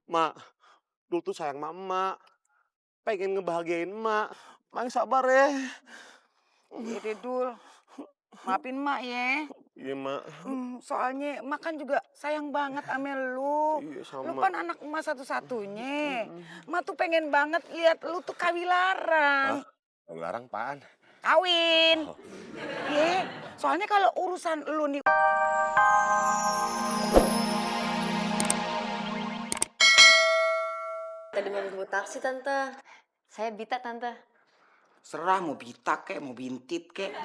Mak, Dul tuh sayang sama emak, pengen ngebahagiain emak. Mak yang sabar ya. Iya deh Dul, maafin mak ya. Iya, Mak. Soalnya emak kan juga sayang banget sama lu. Iya, Lu sama. kan anak emak satu-satunya. Emak tuh pengen banget lihat lu tuh kawilaran. Hah? Larang apaan? Kawin. Oh. Ye, soalnya kalau urusan lu nih. Tadi mau jemput taksi, Tante. Saya Bita, Tante. Serah mau bita kek, mau bintit kek.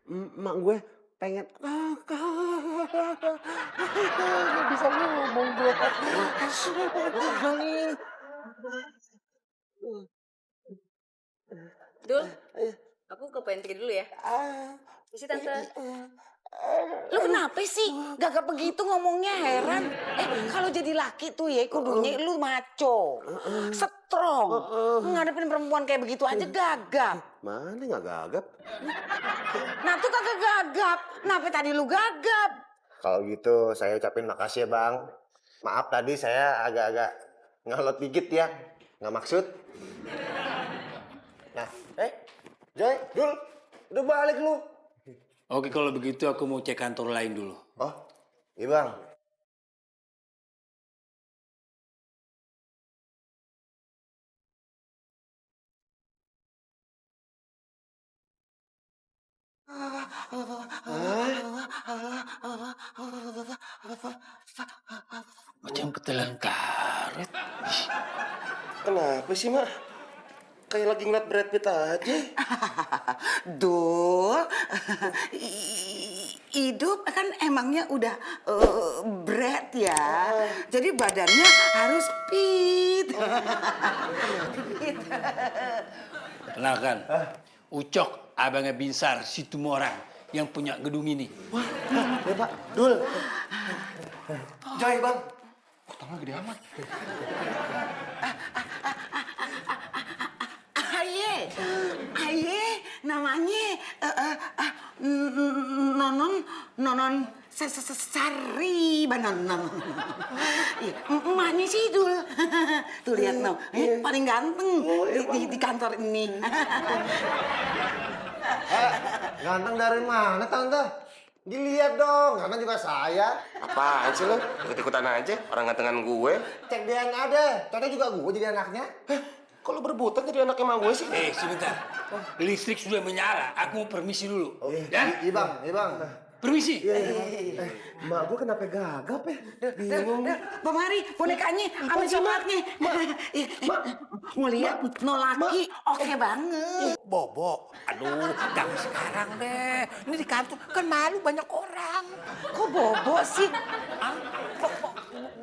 Mak gue pengen nggak bisa ngomong gue. Dul, aku ke pantry dulu ya. Isi, Tante. Lu kenapa sih? Gagap begitu ngomongnya, heran. Kalau jadi laki tuh ya kudunya lu maco. Strong. Ngadepin perempuan kayak begitu aja gagap. Mana nggak gagap? Nah tuh kagak gagap. Kenapa tadi lu gagap? Kalau gitu saya ucapin makasih ya Bang. Maaf tadi saya agak-agak ngalot dikit ya. Nggak maksud. Nah, Joy, Dul, udah balik lu. Oke, kalau begitu aku mau cek kantor lain dulu. Oh, iya Bang. Macam ketelan karet. Kenapa sih, Mak? Kayak lagi ngeliat Brad Pitt aja. Dul, hidup kan emangnya udah berat ya. Jadi badannya harus fit. Kenalkan, Ucok, abangnya Binsar, si Tumorang yang punya gedung ini. Wah, ya Pak, Dul. Joy Bang. Kok tangan gede amat? Aye, namanya nonon sari banon. Emaknya sih Dul. Tuh lihat no, paling ganteng di kantor ini. Ganteng dari mana Tante? Dilihat dong, ganteng juga saya. Apaan sih lo? Ikut-ikutan aja, orang gantengan gue. Cek DNA deh, contohnya juga gue jadi anaknya. Kok lo berebutan jadi anak emang gue sih? Sebentar. Listrik sudah menyala. Aku mau permisi dulu. Iya Bang, iya Bang. Permisi. Mak gue kenapa gagap ya? Bingung. Pemari bonekanya sama coklatnya. Mau lihat no laki oke banget. Bobo, aduh, jangan sekarang deh. Ini di kantor kan malu banyak orang. Kok bobo sih?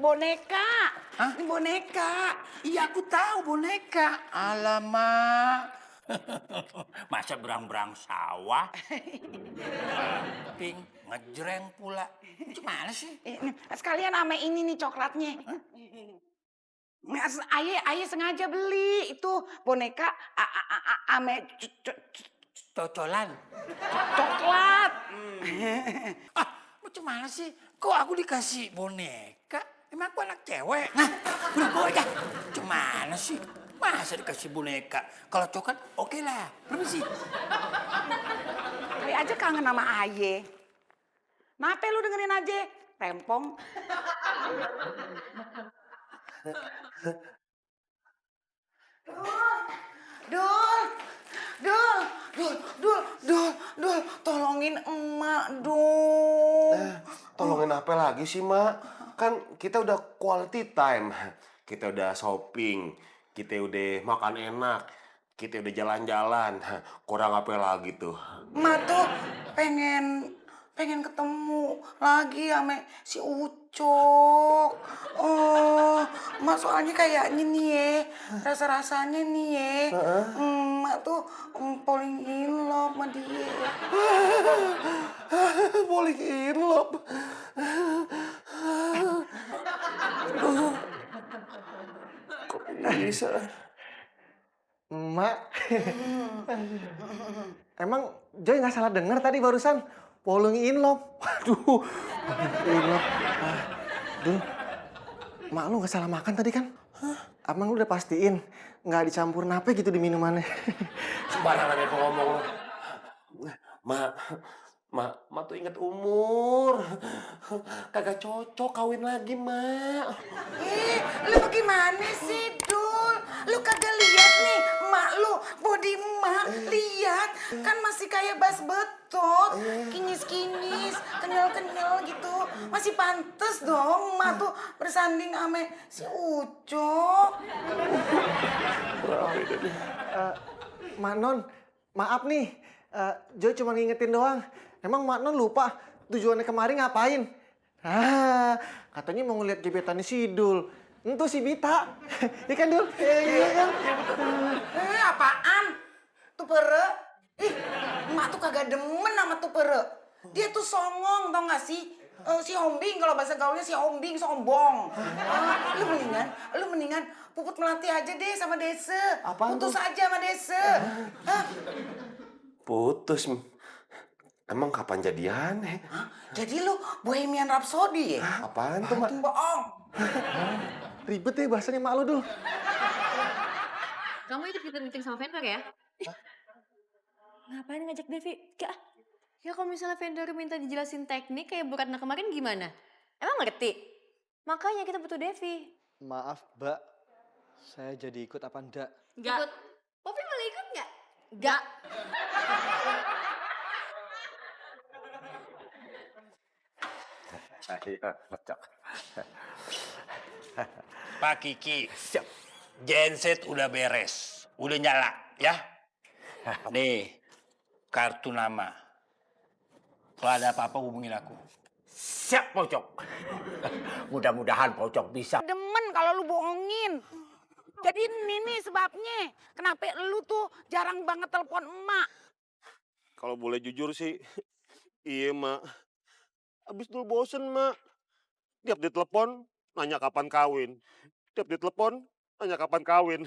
Boneka. Hah? Ini boneka. Iya, aku tahu boneka. Alamak. Masa berang-berang sawah? Ping, ngejreng pula. Gimana sih? Sekalian sama ini nih coklatnya. Ayah sengaja beli itu boneka ame Cocolan. coklat. Ah, macam mana sih? Kok aku dikasih boneka? Emang aku anak cewek? Nah, udah gue aja. Gimana sih? Masa dikasih boneka? Kalau coklat, oke lah. Permisi. Ayah aja kangen sama Aye. Nape lu dengerin aja? Rempong. Dul, tolongin emak, Dul. Tolongin apa lagi sih, Mak? Kan kita udah quality time. Kita udah shopping. Kita udah makan enak. Kita udah jalan-jalan. Kurang apa lagi tuh? Emak tuh pengen ketemu lagi sama si Ucok. Oh, emak soalnya kayaknya nih ya, rasa-rasanya nih ya, emak tuh paling in love sama dia. Falling in love. Kok bisa? Mak. Emang Joy nggak salah dengar tadi barusan. Falling in love. Waduh, falling in love. Dul, mak lu gak salah makan tadi kan? Abang lu udah pastiin nggak dicampur nape gitu di minumannya. Sembarangan ya kau ngomong lo. Mak, mak tuh inget umur. Kagak cocok kawin lagi, Mak. Lu bagaimana sih, Dul? Lu kagak lihat nih, emak lu, body emak, lihat. Kan masih kayak bas betot, kinyis-kinyis, kenyal-kenyal gitu. Masih pantes dong emak tuh bersanding sama si Ucok. Mak Non, maaf nih. Joy cuma ngingetin doang. Emang Mak Non lupa tujuannya kemarin ngapain? Katanya mau ngeliat gebetannya si Dul. Itu si Bita. Iya kan, Dul? Iya kan? Apaan? Tupere? Ih, emak tuh kagak demen sama Tupere. Dia tuh songong, tau gak sih? Si Hombing, kalau bahasa gaulnya si Hombing, sombong. Lu mendingan Puput Melati aja deh sama Dese. Apaan Putus tuh? aja sama Dese. Hah? Putus. Emang kapan jadian? Jadi lu Bohemian Rhapsody ya? Apaan tuh, Mak? Bohong. Ribet ya bahasanya mak lu, Dul. Kamu itu meeting sama vendor ya? Ngapain ngajak Devi? Gak. Ya kalau misalnya vendor minta dijelasin teknik kayak Bu Ratna kemarin gimana? Emang ngerti? Makanya kita butuh Devi. Maaf, Mbak. Saya jadi ikut apa enggak? Enggak. Popi boleh ikut nggak? Nggak. Pak Kiki, genset udah beres, udah nyala ya. Nih, kartu nama. Kalau ada apa-apa hubungin aku. Siap, Pocok. Mudah-mudahan Pocok bisa. Demen kalau lu bohongin. Jadi ini nih sebabnya. Kenapa lu tuh jarang banget telepon emak. Kalau boleh jujur sih, iya, Mak. Abis dulu bosen, Mak. Tiap ditelepon, nanya kapan kawin. Tiap ditelepon, nanya kapan kawin.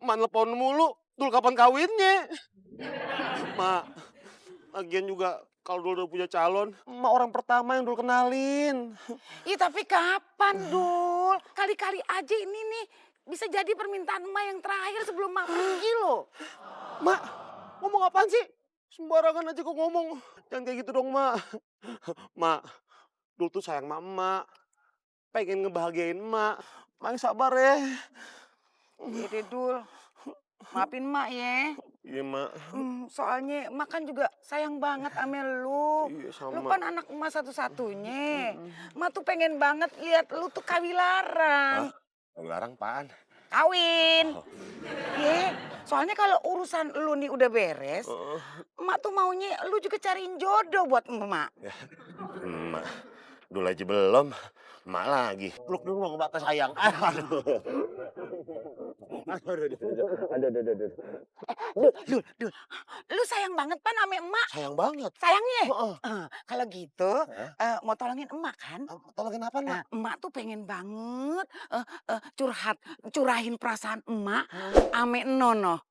Mak telepon mulu, dulu kapan kawinnya? Mak, lagian juga kalau dulu udah punya calon, emak orang pertama yang dulu kenalin. Ih tapi kapan, Dul? Kali-kali aja ini nih bisa jadi permintaan emak yang terakhir sebelum emak pergi loh. Mak, ngomong apaan sih? Sembarangan aja kok ngomong. Jangan kayak gitu dong, Mak. Mak, dulu tuh sayang sama emak. Pengen ngebahagiain emak. Mak yang sabar ya. Iya deh, Dul. Maafin emak ya. Iya, Mak. Soalnya emak kan juga sayang banget sama lu. Iya, sama. Lu kan anak emak satu-satunya. Emak tuh pengen banget lihat lu tuh kawilaran. Larang apaan? Kawin. Ye, soalnya kalau urusan lu nih udah beres, emak tuh maunya lu juga cariin jodoh buat emak. Ya, emak. Dulu aja belum. Emak lagi. Peluk dulu mau ngebakar sayang. Aduh. Aduh. Dul, lu sayang banget pan sama emak. Sayang banget. Sayangnya? Heeh. Kalau gitu, mau tolongin emak kan? Tolongin apa, Mak? Emak tuh pengen banget curahin perasaan emak ame Nono,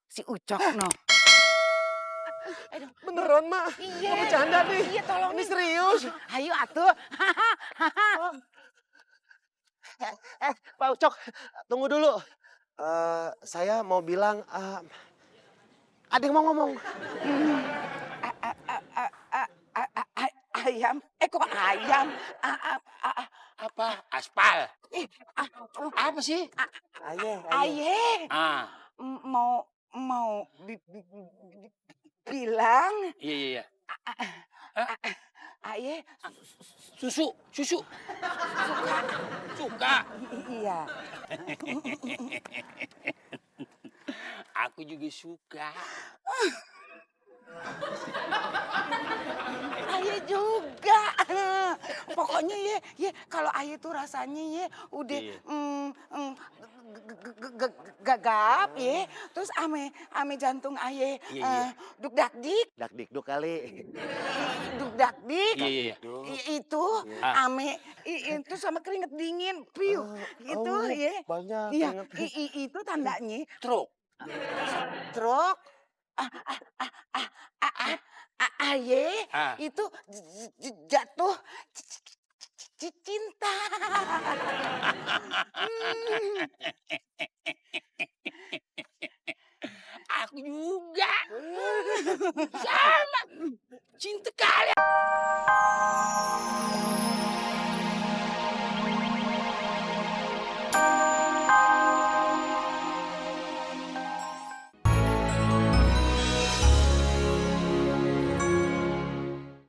si Ucok, Beneran, Mak? Iya. Nggak bercanda nih. Iya, tolongin. Ini serius. Ayo atuh. Pak Ucok, tunggu dulu. Saya mau bilang, ada yang mau ngomong. Ayam, kok ayam? Apa? Aspal. Apa sih? Aye. Ah, Mau bilang, iya. Aye, Susu. Suka. iya. Aku juga suka. Aye juga. Pokoknya ye kalau Aye tuh rasanya udah Iya. gagap terus ame jantung Aye Iya. duk dak dik Dak-dik-duk kali. duk dak dik Iya. itu ame itu sama keringet dingin piu itu Banyak. iya Banget. itu tandanya Truk. stroke aye Ah. itu jatuh cinta.